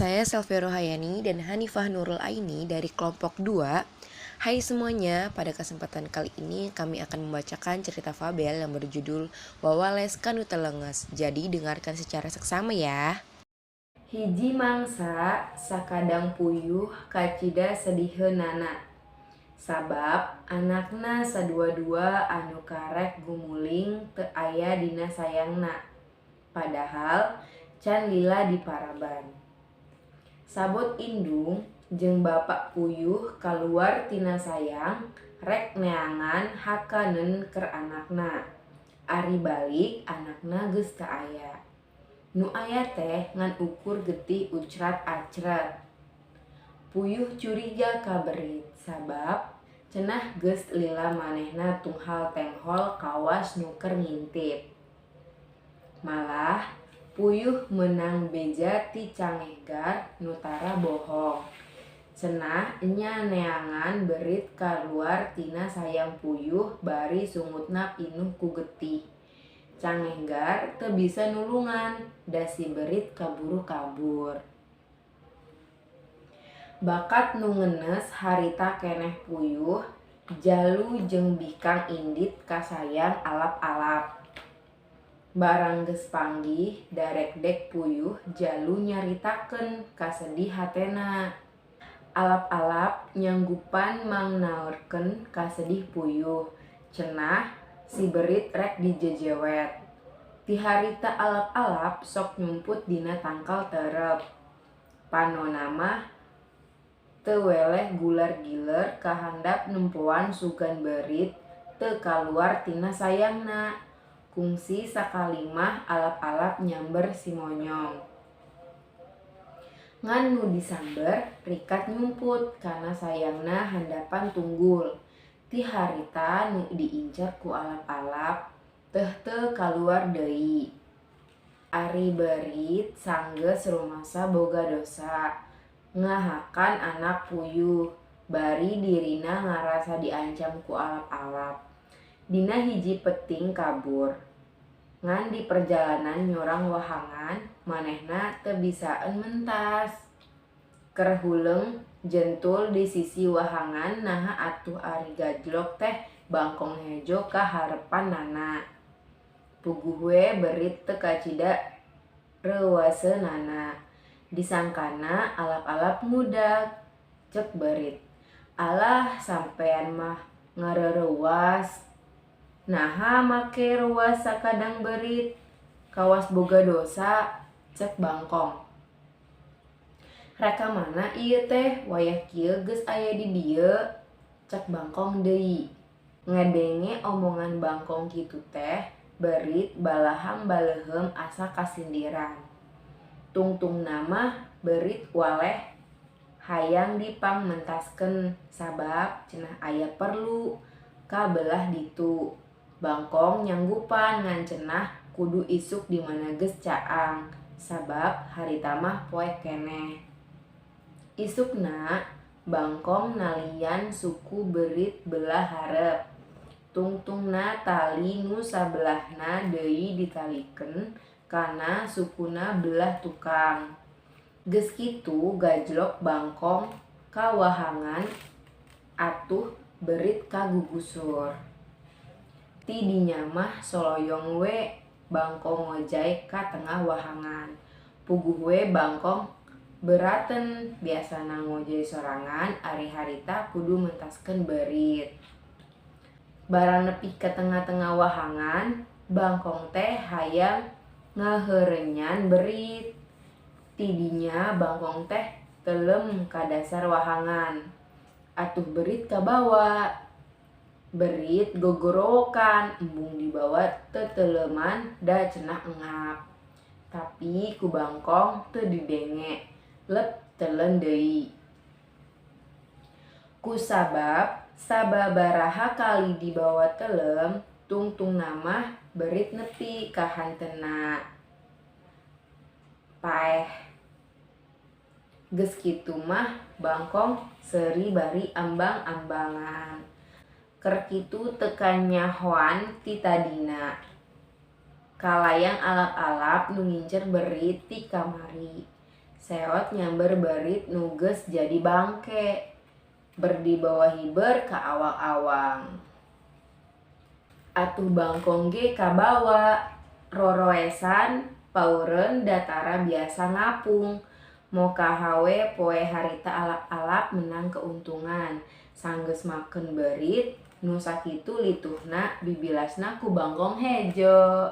Saya Selvia Rohayani dan Hanifah Nurul Aini dari kelompok 2. Hai semuanya, pada kesempatan kali ini kami akan membacakan cerita fabel yang berjudul Wawales Ka Nu Telenges. Jadi dengarkan secara seksama ya. Hiji mangsa sakadang puyuh kacida sediheunana. Sabab anakna sadua-dua anu karek gumuling teu aya dina sayangna. Padahal can lila diparaban. Sabot indung jeung bapa puyuh kaluar tina sayang rek neangan hakaneun keur anakna. Ari balik anakna geus teu aya. Nu aya teh ngan ukur getih ucrat-acret. Puyuh curiga ka berit sabab cenah geus lila manehna tunghal tenghol kawas nu keur ngintip. Malah puyuh meunang beja ti Cangehgar nu tara bohong. Cenah enya neangan berit kaluar tina sayang puyuh bari sungutna pinuh ku getih. Cangehgar teu bisa nulungan da si berit kaburu kabur. Bakat nu ngenes harita keneh puyuh, jalu jeung bikang indit ka sayang alap-alap. Barang geus panggih darekdek puyuh jalu nyaritakeun kasedih hatena. Alap-alap nyanggupan mangnaurkeun kasedih puyuh, cenah si berit rek dijejewet. Ti harita alap-alap sok nyumput dina tangkal terep. Panona mah teu weleh gular-giler ka handap nempoan sugan berit teu kaluar tina sayangna. Kungsi sakali mah alap-alap nyamber si monyong. Ngan nu disamber rikat nyumput kana sayangna handapan tunggul. Ti harita nu diincer ku alap-alap teh teu kaluar deui. Ari berit sanggeus rumasa boga dosa ngahakan anak puyuh bari dirina ngarasa diancam ku alap-alap. Dina hiji peuting kabur. Ngan di perjalanan nyorang wahangan manehna teu bisaeun mentas. Keur huleng jentul di sisi wahangan naha atuh ari gajlok teh bangkong hejo ka hareupannana. Puguh we berit teu kacida reuwaseunana. Disangkana alap-alap ngudag. Cek berit, "Alah sampean mah ngarereuwas. Naha make reuwas sakadang berit, kawas boga dosa," cek bangkong. "Rek ka mana ieu teh wayah kieu geus aya di dieu?" cek bangkong deui. Ngadenge omongan bangkong kitu teh berit balaham baleuheum asa kasindiran. Tungtungna mah berit waleh hayang dipangmentaskeun sabab cenah aya perlu ka belah ditu. Bangkong nyanggupan ngan cenah kudu isuk dimana geus caang sabab harita mah poek keneh. Isukna bangkong nalian suku berit belah hareup. Tungtungna tali nu sabelahna deui ditalikeun kana sukuna belah tukang. Geus kitu gajlok bangkong ka wahangan atuh berit kagugusur. Ti dinya mah soloyong we bangkong ngojay ka tengah wahangan. Puguh we bangkong beraten biasana ngojay sorangan ari harita kudu mentaskeun berit. Barang nepi ka tengah-tengah wahangan bangkong teh hayang ngaheureunyan berit. Ti dinya bangkong teh telem ka dasar wahangan. Atuh berit kabawa. Berit gogorowokan embung dibawa teuteuleman da cenah engap. Tapi ku bangkong teu didenge, lep telen deui. Kusabab sababaraha kali dibawa telem, tungtungna mah berit nepi ka hanteuna paeh. Geus kitu mah bangkong seuri bari ambang-ambangan. Keur kitu teu kanyahoan ti tadina. Kalayang alap-alap nu ngincer berit ti kamari. Seot nyamber beurit nu geus jadi bangke. Ber dibawa hiber ka awang-awang. Atuh bangkong ge kabawa. Roroesan paureun da tara biasa ngapung. Mokaha we poe harita alap-alap menang keuntungan. Sanggeus maken beurit nu sakitu lituhna bibilasna ku bangkong hejo.